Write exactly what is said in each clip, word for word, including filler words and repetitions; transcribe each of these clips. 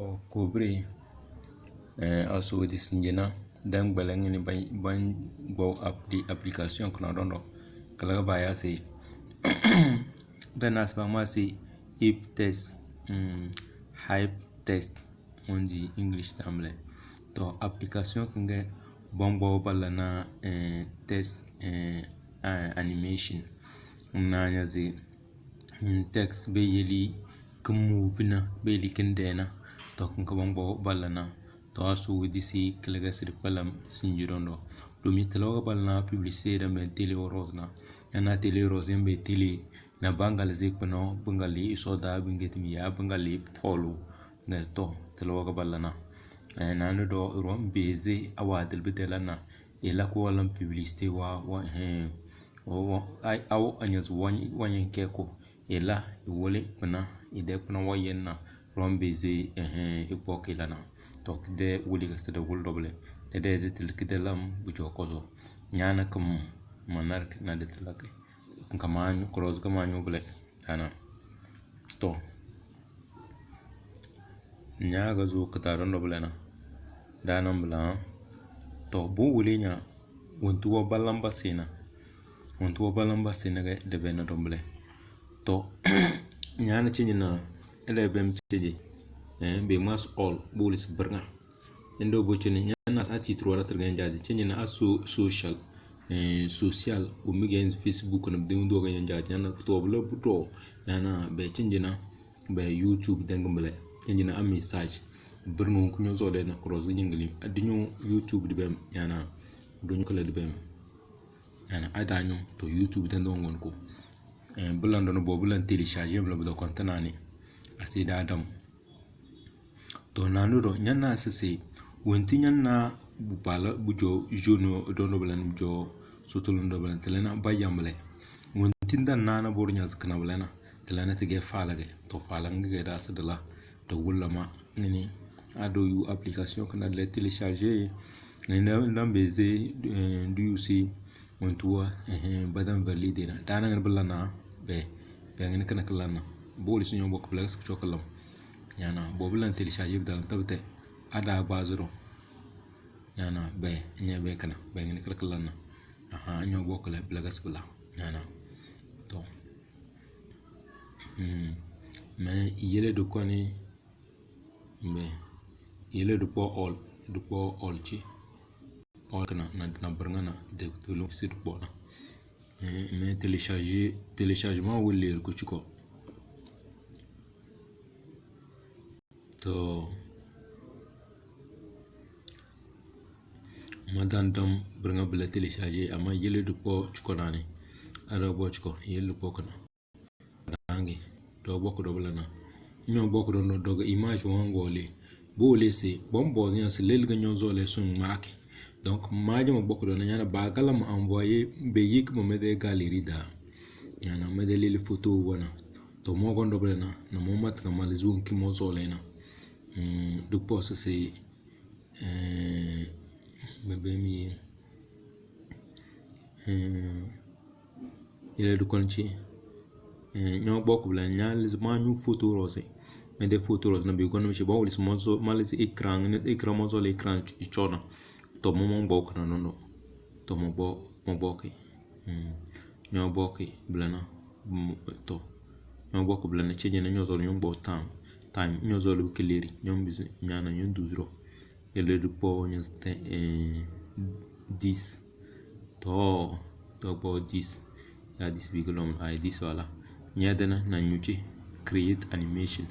Kobiri, eh, aso di sinjina, dan gbala ngini ban, ban go appli-, application kuna dondo. Kalaga ba ya se. Dan as ba ma se, hype test, mm, hype test, on the English tambule. To, application kinge bongbo bala na, eh, test, eh, ah, animation. Na nya se, mm, text be yeli kin move na, be yeli kin dena. To, kin ka bongbo bala na. To, asu widi si kilega sidi palam sinji dondo. Domi telo ga bala na publicité da be télé oros na. Yana télé oros yan be télé na bangal zi kpino, bangal li iso da bingeti mi ya, bangal li tolu. Nge to, telo ga bala na. Eh, na ndo do rom beze awa dil bidela na. Ila ko walam publicité wa, wa, eh, wa, wa, ai, awo anyas wa, wa nyen ke ko. Ila, i wole kpina, i de kpina wa yen na. Rom beze, eh, eh, i kpo ke la na. To, de wuli ka sida wul doble. De, de, de til ki de lam bu jo kozo. Nyana kum manar na de tilake. Kama nyu, cross kama nyu bile. Ana. To. Nya ga zu kita dondo bile na. Dana bile, ha. To, bu wuli nya. Wuntu wa balam basina. Wuntu wa balam basina ga de be na dombile. To. Nya na chinyi na. Ele bem chinyi. Eh, be mas all. Bu wuli si birnga. Indo bo chini, nyana sa titre wala tirga njaji. Chini na aso social, eh, social. Umi gen Facebook na bidin do gen njaji. Nyana to bula buto. Nyana be chini na be YouTube dengum bele. Chini na a message. Birnu kunyo zole na cross nyingli. Adinyo YouTube di bem. Nyana dunyo kala di bem. Nyana adanyo to YouTube den do ngon ko. Eh, bulan dono bo bulan télécharger bula budo kontanani. Asida adam. To nanu do, nyana sese, wenti nyana bupala bujo jono dondo belen bujo sotolo dondo belen telena bayambele. Wenti dan nana bor nya zikna belena, telena tege falage. To falage da sedela, to wulama, ngini, ado yu application kana de télécharger, ngini dan beze, eh, do you see, Wantu wa, eh, eh, badan valide na. Dana ngani bila na, be, be ngani kana kala na. Bo lisi nyo bo kabla kasi kucho kalam. Nyana, bo bila télécharger bila na tabte. Ada ba zero. Nyana, be, nya be kana, be ngani kala kala na. Aha, nyo bo kala bila kasi bila. Nyana. To. Hmm. Me yele do koni, me yele do po all, do po all chi. All kana na, na birnga na de tulu sid bona. Eh, me télécharger, téléchargement wele ko chiko. To. Madan dam birnga bela télécharger, ama yele du po chiko nani. Ada bo chiko, yele du po kana. Dangi. Do boku do bulana. Nyo boku do, do, doga image wango le. Bo le se, bon bo nyan se lel ga nyo zo le sun make. Donc, maje mo boku do na nyana ba gala mo envoyer be yik mo me de galerie da. Nyana me de lele photo wana. To mo gondo bulana, na mo mat ka malizu ki mo zo le na. Mm, du post se, eh, me be mi, eh, Yele du kɔn ci. Eh, nyɔ gbɔ kubila nya lisi ma nyu foto rɔsi. Mɛ de foto rɔsi na bi kɔn mi ci ba wuli si mɔzɔ, ma lisi ekran, ni ekran mɔzɔ le ekran i cɔna. Tɔ mɔ mɔ gbɔ kana nono. Tɔ mɔ gbɔ, mɔ gbɔ ke. Hmm. Nyɔ gbɔ ke bilana. Hmm, tɔ. Nyɔ gbɔ kubila na ci jɛ na nyɔ zɔli nyɔ gbɔ time. Time, nyɔ zɔli bi keleri, nyɔ bizi, nyana nyɔ duzuro. Yele du kpɔ nyɛ, eh, dix. Tɔ, tɔ kpɔ dix. Ya dix bi kelɔm, ai dix wala. Nyɛ dana na nyuchi create animation.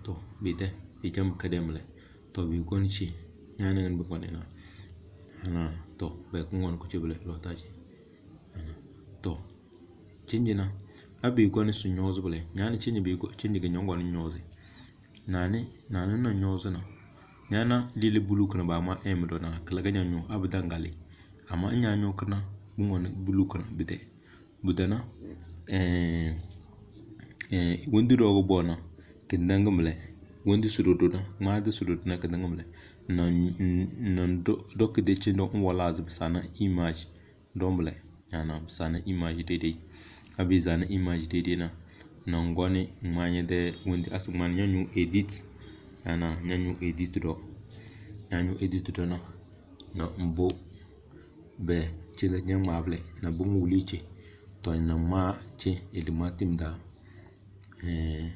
Tɔ, bi tɛ, bi jam kadem le. Tɔ, bi kɔn chi. Nyɛ na bi kɔn na. Ana, tɔ, bɛ kun kɔn kuchi bile, lɔ ta chi. Tɔ. Chinji na. A bi gɔni su nyɔɔzi bile. Nyani chinji bi gɔ-, chinji gi nyɔngɔni nyɔɔzi. Nani, nani na nyɔɔzi na. Nyana lili bulu kuna ba ma em do na. Kala ga nyanyo abu dangali. Ama nyanyo kuna bungɔni bulu kuna bide. Budana. Eh, eh, wundi dogo bona. Kindangi mile. Wundi sudodo na. Ngadi sudodo na kindangi mile. Na, n-, n-, na do, do kide chindo wala azi bisana image. Dombile, nyana, bisana image dede. Abi zana image dede na. Nangwani, ngmanye de, windi as ngmanye nyanyu edit. Nyaana, nyaanyu edit do. Nyaanyu edit do na. Na mbo. Be, che ga nyɛ ŋmaa bile. Na bo ŋmaa wuli che. To, na ŋmaa che, ili ŋmaa tim da. Eh,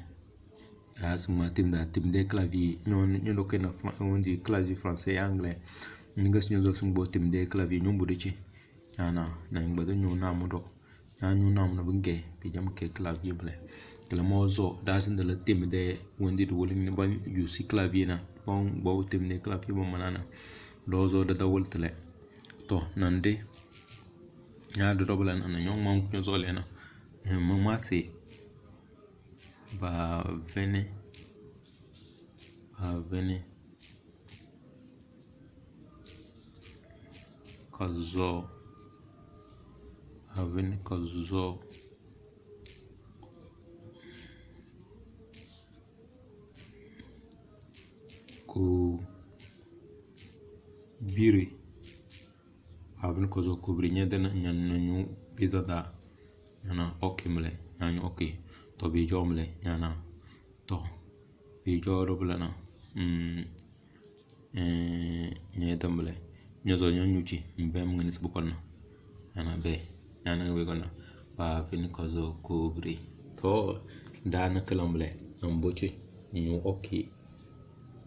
as ŋmaa tim da, tim de clavier. Nyo, nyo do ke na Fran-, on dit clavier français et anglais. Nga si nyo zo si ŋmaa tim de clavier, nyo mbo de che. Nyaana, na ŋmaa de nyo na mo do. Nyaanyu na mo na bi ŋmaa, bi jam ke clavier bile. Kele mo zo, da si ndele tim de, wendi du wuli ni ba use clavier na, ba ŋmaa tim de clavier ba mana na. Do zo da da wuli tele. To, nandi. Nya do do bile na, na nyo ŋmaa nyo zo le na. Eh, mo ma se. Ba vene. Ba vene. Ka zo. Avini ka zo. Ku biri. Avini ka zo ku biri nyɛ dana nyɛ na nyu biza da. Nyɛ na ok mle. Nyɛ nyu ok. To bi jo mle. Nyɛ na. To. Bi jo do bla na. Mm. Eh, nyɛ dambale. Nyɛ zo nyɛ nyuchi, mbɛ mngani sibu kɔnɔ. Ana bɛ, ana we kɔnɔ. Ba fini kɔzo kobri. To, da na kala mle, na mbochi, nyu ok.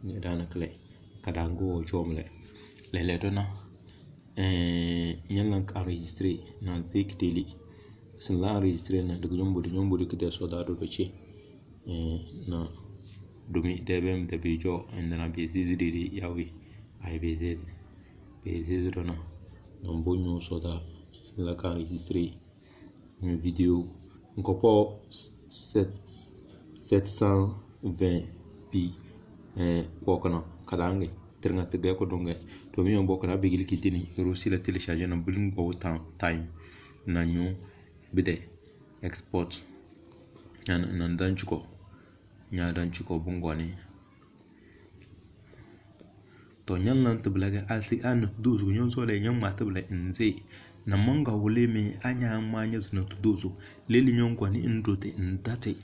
Ni da na kala, ka da ngo jo mle. Lele do na. Eh, nyɛ lan enregistré, na zik deli. Sin la enregistré na, digi nyɔmbodi, nyɔmbodi kide so da do do chi. Eh, na domi debe mi de bijo, and na be zizi didi yawi. Ai be zizi. Be zizi do na. Na mbo nyo so da la ka enregistré. Ni vidéo. Nko po sept, sept cent vingt p. Eh, po kana. Kadange. Teringa tege ko donge. Domi yon bo kana bigili kitini. Rusi la télécharger na building bo time. Time. Na nyo. Bide. Export. Nyɛ na, na danchuko. Nyɛ danchuko bungoni. To nyɛ lan ti bilage alti a na tudo zugu nyɛ zole nyɛ ŋmaa ti bile nze. Na manga wole me a nyɛ ŋmaa nyɛ zina tudo zu. Leli nyɛ ngoni ndote ndate.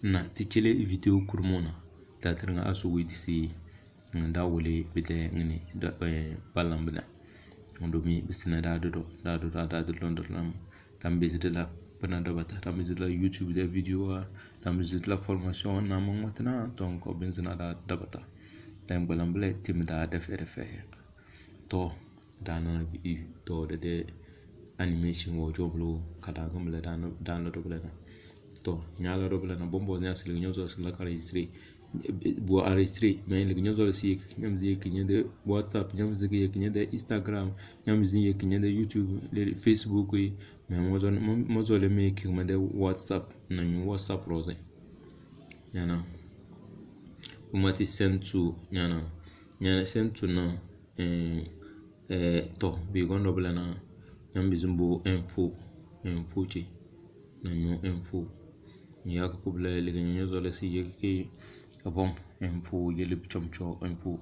Na ti chele video kurumona. Tatiri nga asu wedi si. Nda wuli bide ngini da, eh, balam bina. Ndomi bisina da dodo, da dodo, da dodo, dodo lam. Dam bizidi la bina dabata, dam bizidi la YouTube de video wa, dam bizidi la formation na mangwatina, donc binzina da dabata. Dam balam bile tim da defe defe. To, da na bi to de de animation wo joblo, kada ngamle da na, da na doble na. To, nyala doble na, bombo nya sili nyozo sila ka registré. Bo enregistré, mais ligi nyɛ zɔli si yek, nyɛ mi zi yek nyɛ de WhatsApp, nyɛ mi zi yek nyɛ de Instagram, nyɛ mi zi yek nyɛ de YouTube, le Facebook, mais mo zɔli, mo, mo zɔli mi yek nyɛ de WhatsApp, na nyu WhatsApp roze. Nyana. Uma ti send to, nyana. Nyana send to na, eh, eh, to, bi gondo bla na, nyɛ mi zi bo info, info chi, na nyu info. Nya ka kubla ligi nyɛ zɔli si yek ki, abom, info, yeli chomcho, info.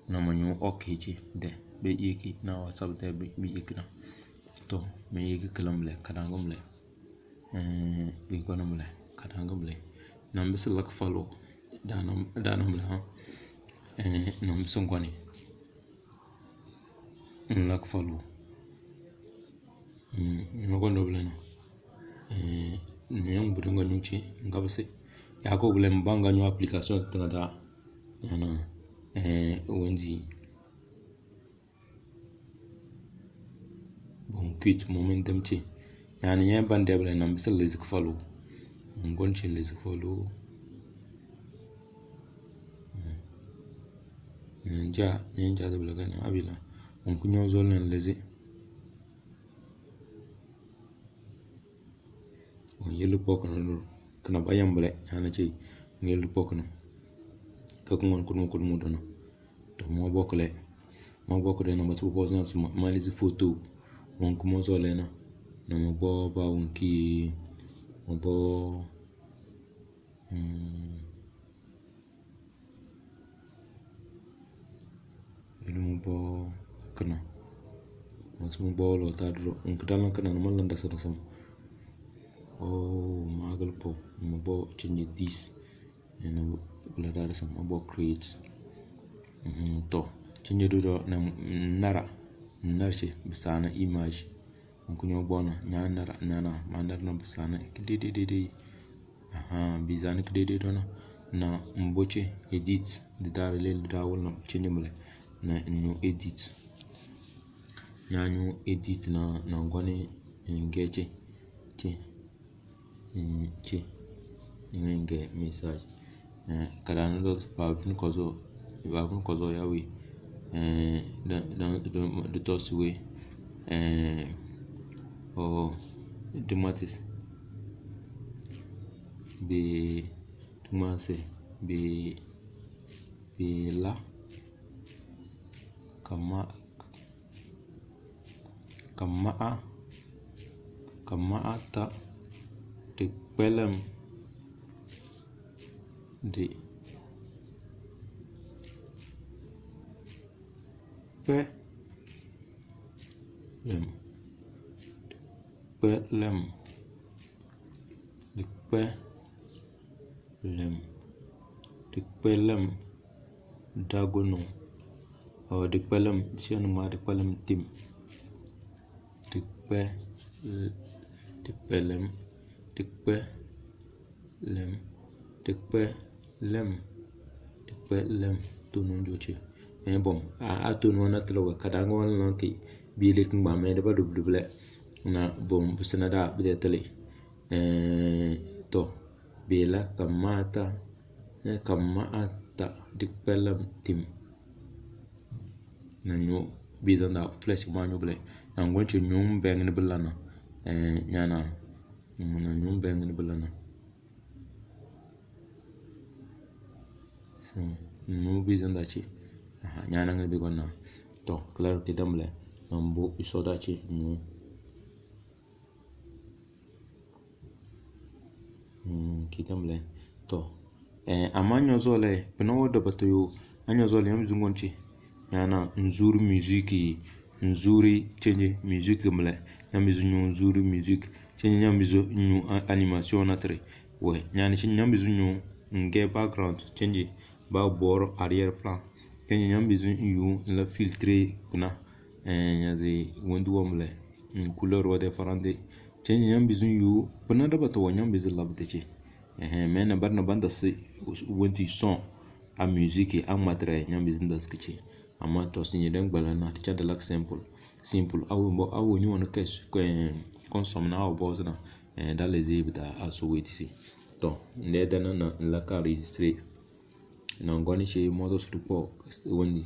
Na ma nyu ok chi de. Be yeki na WhatsApp de be, be yeki na. To, me yeki kalam le, kadangum le. Eh, be konum le, kadangum le. Na mbisi lak follow. Danam, danam le, ha. Eh, na mbisi ngwani. Lak follow. Mm, nyo kondo bile no. Eh, nyo yang budanga nyo chi, nga bisi. Ya ko bile mbanga nyo application tanga da. Yana, eh, wenzi. Bon, quit momentum chi. Yana, nyo bande bile na mbisi le zik follow. Ngon chi le zik follow. Mm. Nja, nja de bile kana abila. Bon, kunyo zol na lezi. Ŋun yili kpɔkina doro, kina ba yɛm bili, yaani chɛ, ŋun yili kpɔkina. Ka ku ŋun kudumu kudumu dɔna. To, mɔ bɔkili, mɔ bɔkili na ma ti bɔ na ma, ma lizi foto. Ŋun kuma zɔli na, na ma bɔ ba ŋun ki, ma bɔ, mm, Yili mu bɔ kina. Masu mu bɔ lo ta duro. Nkita na kina na mallan da sana sama. Oh, magal po. Mu bɔ change this. Nene bula dada sama bo create. Mhm, to. Change do do na nara. Nara che bisana image. Nkunyo bona nya nara nyana ma nara na bisana kididididi. Aha, bizana kididi do na. Na mboche edit. Didara le dawul na change mule. Na new edit. Nya new edit na na ngoni ngeche. Che. Nche. Nge message. Eh, kadana do babun kozo. Babun kozo ya wi. Eh, da da da da tosi wi. Eh, o dimatis. Bi dimase bi bi la kama Ka maɣa, ka maɣa ta dikpɛlɛm di kpɛ lɛm, kpɛ lɛm, di kpɛ lɛm, dikpɛlɛm dagunɔ, ɔ dikpɛlɛm, shɛli ni ŋmaa dikpɛlɛm tim, dikpɛ, dikpɛlɛm, dikpɛlɛm, dikpɛlɛm, dikpɛlɛm, tonu njoche. Mɛ bom, a, a tonu wana tilo wɛ, kadanga wana lanki, bi leki ŋmaa mɛ, daba dubdub lɛ, na bom, busina da, bi de tili. Eh, to, bela kamata, eh, kamata dikpɛlɛm tim. Na nyu biza da flash ma nyu bile. Na ngwen che nyu beng ni bilana. Eh, nyana. Mm, na nyu beng ni bilana. So, nyu biza da che. Aha, nyana ngi bi gona. To, claro que damle. Na mbo iso da che nyu. Mm, kitamle. To. Eh, ama nyozole, pina wo dabato yo. Anyozole, nyam zungon che. Yana, nzuri music, nzuri change music mle. Nyam zunyo nzuri music. Change nyam zunyo a-, animation na tre. We, nyani change nyam zunyo nge background change. Ba boro arrière plan. Change nyam zunyo la filtre kuna. Eh, nyazi wendu wamle. Mm, couleur wa de farande. Che nyambizi yu, bina daba to wa nyambizi labte che. Ehe, me na bar na banda si, wenti son, a music, a matre, nyambizi nda ski che. Ama to si nyi den gbala na, cha da lak simple. Simple, awo bo, awo nyi wana kes, ke, konsom na awo bo zina. Eh, da le zebi da, a so weti si. To, nde da na, na, la ka registré. Na ngoni che modo su po, wendi.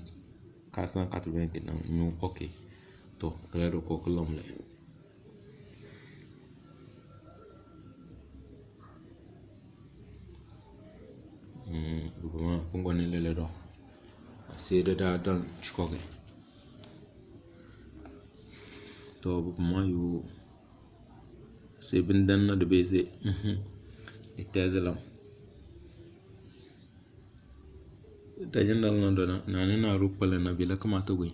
Quatre cent quatre-vingts ke na nyu, ok. To, kala do ko kulom le. Mm, buma, kungo ni lele do. Sede da dan chikoge. To, buma yu. Se bin dan na de beze. Mhm. Itezelam. Da jandal na dona, na ne na rukpale na bila kamata gwe.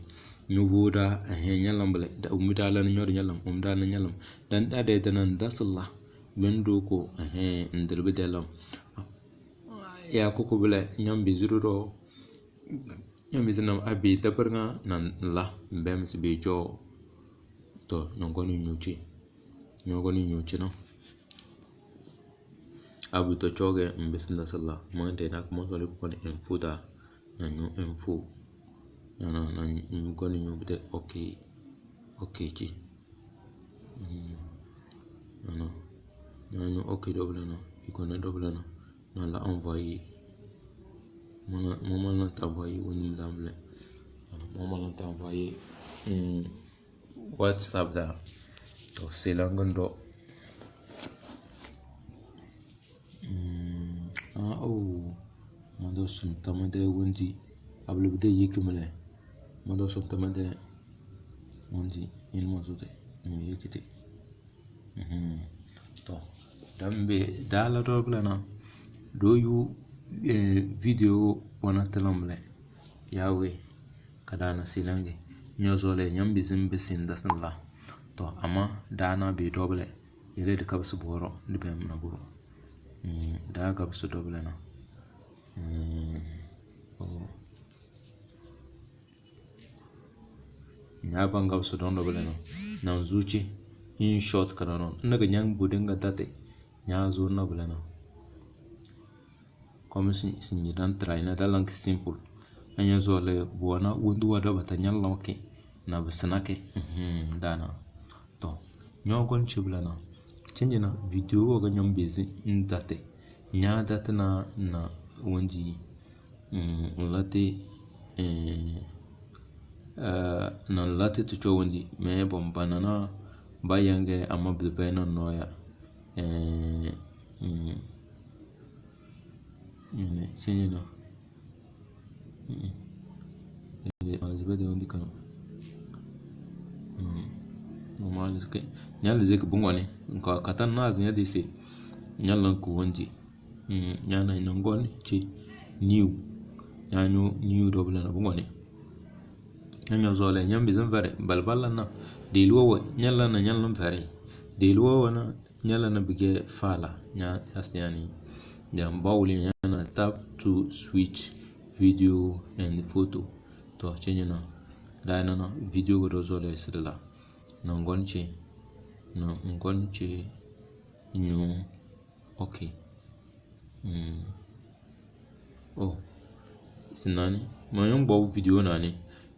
Nyu voda, eh, nyalam bale. Da umi da la nyo da nyalam, um da na nyalam. Dan da de da nan da sala. Bendo ko, eh, ndel be de lam. Ya ko ko bale, nyam biziru do. Nyam bizinam abi da berga nan la, mbem si be jo. To, nan goni nyuchi. Nyo goni nyuchi no. Abu to choge mbisi nda sala. Mante na kuma soli kone info da. Na nyu info. Na, na, na nyu kone nyu bite okay. Okay chi. Mm. Na, na. Na nyu okay double na. Iko na double na. Na la envoyer. Mama, mama na ta envoyer wani mdamle. Mama na ta envoyer. Mm. WhatsApp da. To, selangun do. Mm, ah, oh. Mado sum tamade wundi. Ablu bide yiki mule. Mado sum tamade wundi. In mazude. Ni yiki te. Mhm. To. Dambe dala do blana. Do yu, eh, video wana talamle. Yawe. Ka daana silangi. Nyozole nyambizi mbisi ndasin la. To, ama daana bi dobule. Yele di kabisi boro di bem na buru. Mm, daa kabisi dobule na. Eh, oh. Nyaa bangab si dɔŋ dɔ bilɛ nɔ. Naŋ zuci. In short kana nɔ. Nna ga nyaŋ budin ga dati. Nyaa zo na bilɛ nɔ. Kɔmi si, si nyi dan try na da lank simple. Anya zo le buwa na wundu wa da bata nyan lanki. Na bisina ke. Mhm, dana. To, nyɔɔ gɔn ci bilɛ na. Ci nyina video wa ga nyɔm bezi n dati. Nyaa dati na, na wandi, mm, lati, eh, eh, na lati ti cɔ wandi. Mɛ bɔn bana na ba yɛngɛ ama bi vɛ na nɔya. Eh, mm. Nyini, si nyina. Mm. Ede, Elizabeth de wandi kan. Mm. Mama Elizabeth. Nya Elizabeth bungwani. Nka katan na azinya de se. Nya lan ku wandi. Mm. Nya na ina ngoni ci. New. Nya nyu, new double na bungwani. Nya nyo zole, nya bizin vere. Balbala na. Deluwa we. Nya lan na nya lan vere. Deluwa we na. Nyɛla ni bi gɛ faala, nya, just yani. Then ba wuli nyɛla ni tap to switch video and photo. To, change na. Da na na video go do zole sidila. Na ngɔn che. Na ngɔn che nyu. Okay. Mm. Oh. Sinani. Ma nyɔn gbawo video nani.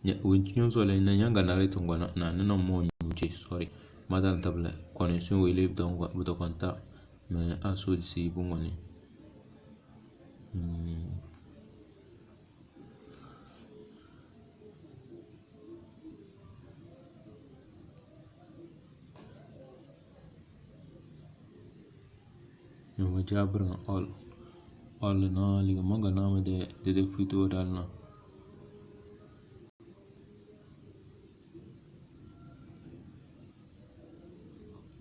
Nya, win nyɔn zole na nyanga na reto ngwana na, na, na mo nyuche, sorry. Madan table. Connexion wele buto ngwa, buto konta. Me aso disi bungwani. Mm. Nyɔŋ jabra all. All na liga manga na me de, de, de futu dal na.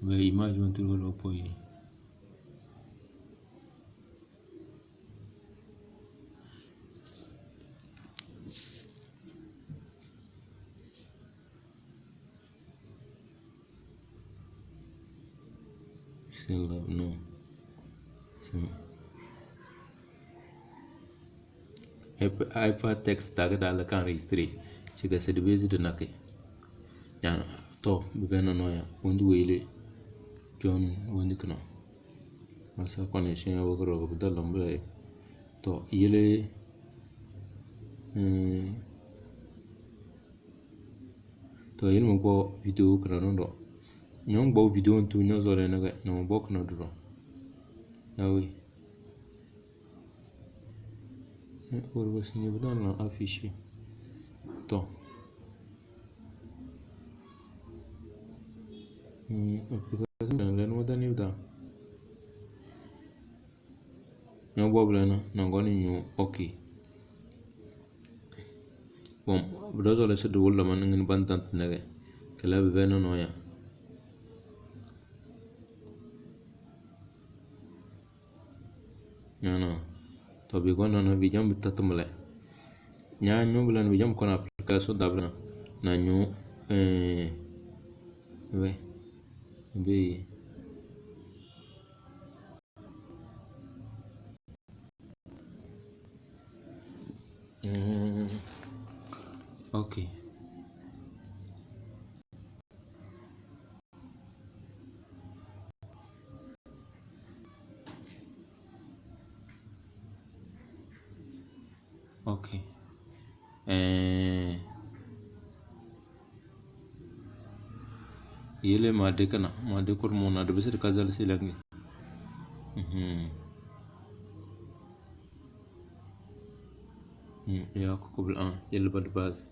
Be image on tu lo poi. Send love, no. Send. Hyper-, hypertext tag da la kan register. Chika se de bezi de nake. Ya, to, bi vena no ya. Undi wele. John, undi kna. Masa connection ya wakro, da lambla. To, yele, eh, to, yele mo bo video kana no do. Nyɔn gbawo video ntu nyɔn zole na ga, na mo bo kana do do. Yawe. Eh, or basi ni budan na affiche. To. Hmm, application na len wada ni budan. Nyɔŋ bɔbu lɛ na, na gɔni nyuu, okay. Bɔm, bi dɔ zɔli si di wuli lɛ ma ni ŋuni ban daŋ ti nɛgɛ. Kɛlɛ bi bɛ nɔnɔ ya. Nyana. Tɔ bi gɔni nɔnɔ, bi jam bi ta ti mi lɛ. Nya nyuu bi lɛ ni bi jam kɔni application dabili na, na nyuu, eh, bɛ, bɛ. Mm, okay. Okay. Eh, yele ma de kana, ma de kur mo na de bisi de kazal si langi. Mhm. Hmm, ya ko kubul an, yele bad baz.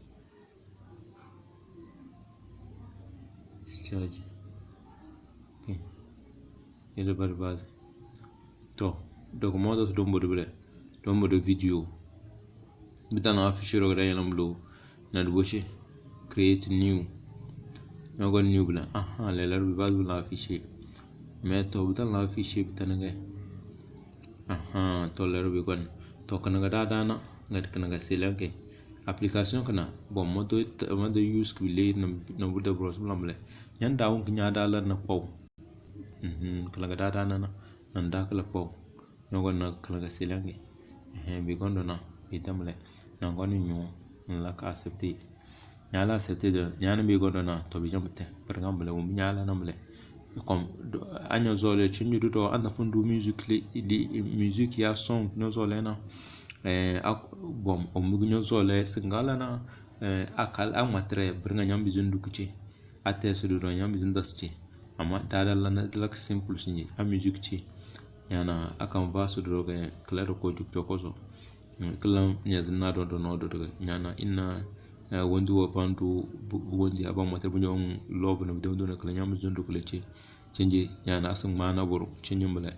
Discharge. Okay. Yele bari base. To, document dos dombo de bile. Dombo de video. Bita na affiche ro gada yalam lo. Na duboche. Create new. Na go new bile. Aha, le lar bi base bile affiche. Mais to bita na affiche bita na ga. Aha, to lar bi kon. To kana ga da da na. Ngat kana ga silanke. Application kana, bon, ma do, ma do use ki le na, na bu da browse bula mle. Nyan da won ki nya da la na kpaw. Mhm, kala ga da da na, na, na da kala kpaw. Nyogo na kala ga silangi. Ɛhɛɛ, bi gondo na, bi da mlɛ. Na ngoni nyu, nla ka accepter. Nya la accepter de, nya na bi gondo na, to bi jam te. Berga mlɛ, wumbi nya la na mlɛ. Kom, do, anyo zole, chinyu do, do, anda fundu music li, di, music ya song, nyo zole na. Eh, ak-, bom, omugu nyo zole, singala na, eh, akal, amatre, berga nyam bizundu kuche. Ate su dodo nyam bizin das ce. Amma dada lana dala simple sinji. A music ce. Yana akan va su dodo ke kala da ko juk joko so. Kala nya zin na dodo no dodo ke. Yana ina, eh, wondu wa bandu bu-, wondi aba mata bunyo love na bidondo na kala nyam bizin do kala ce. Chenje yana asin mana boro. Chenje mbele.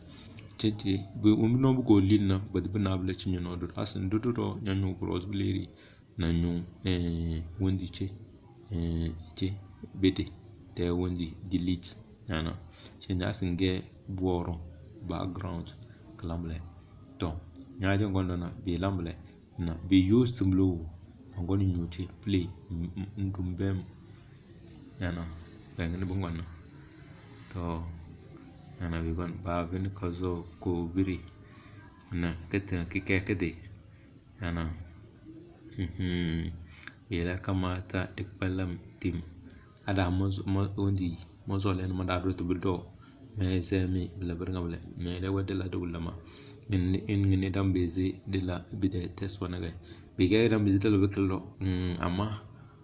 Chenje bu umbi no bu go lin na bad bu na bele chenje no dodo. Asin dodo do nyanyo bros bileri. Na nyu, eh, wondi ce, eh, ce, bede, te wondi delete, yana. Ce nya singe boro, background, kalamble. To, nya je ngondo na, bi lamble, na, bi use tumblo, ngoni nyu ce, play, m-, m-, ndum bem, yana, bengini bungwana. To, yana bi gon, ba vini kazo, ko biri, na, kete, kike, kede. Yana. Mhm. Bila kamata di kpalam tim. Ada mo, mo, wondi, mo zole na ma da do to bido. Me se mi, bila berga bile. Me de wede la do lama. In, in ngini dam bezi, de la bide test wana gai. Bige dam bezi de la bikilo. Mm, amma.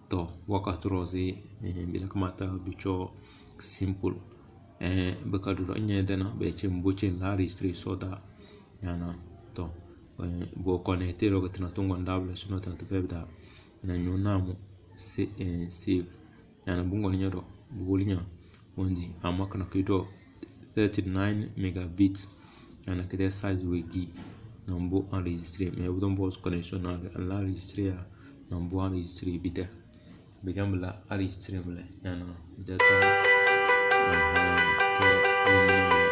To, waka turo si, eh, bila kamata bicho simple. Eh, bika duro nye dena, be che mbo che la registry so da. Yana, to, eh, bo connecte ro tena tungo ndable, suno tena tebebda. Na nyu namu, se-, eh, save. Yana bungo ni nyodo, buguli nya, wondi, ama kana kido thirty-nine megabits. Yana kide size wegi, na mbo enregistré. Me budon boss connection na, la registry ya, na mbo enregistré bide. Bide mbila enregistré mbila, yana, bide to. Aha, to, to, to, to,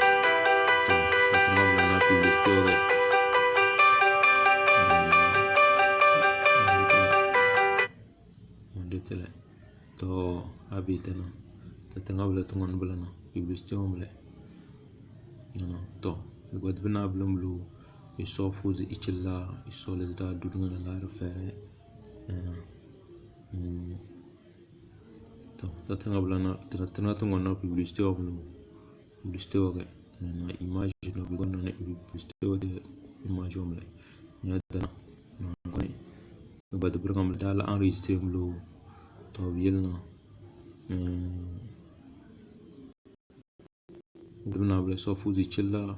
to, to, to, to, to, to, to, to, to, Mande tele. To, abi tena. Tete nga bile tunga ni bile na. Publicité wa bile. Yana, to. Bigwa di bina bile mbulu. Iso fuzi ichila. Iso le zita dudu nga na la refere. Yana. Mm. To, tete nga bile na. Tete, tete nga tunga na publicité wa bile. Publicité wa ke, na image na bi gona na publicité wa de image wa mle. Nya dana, na ngoni. Ba de berga mle dala enregistré mlo. To, bi yel na. Eh, de na bile so fuzi chila.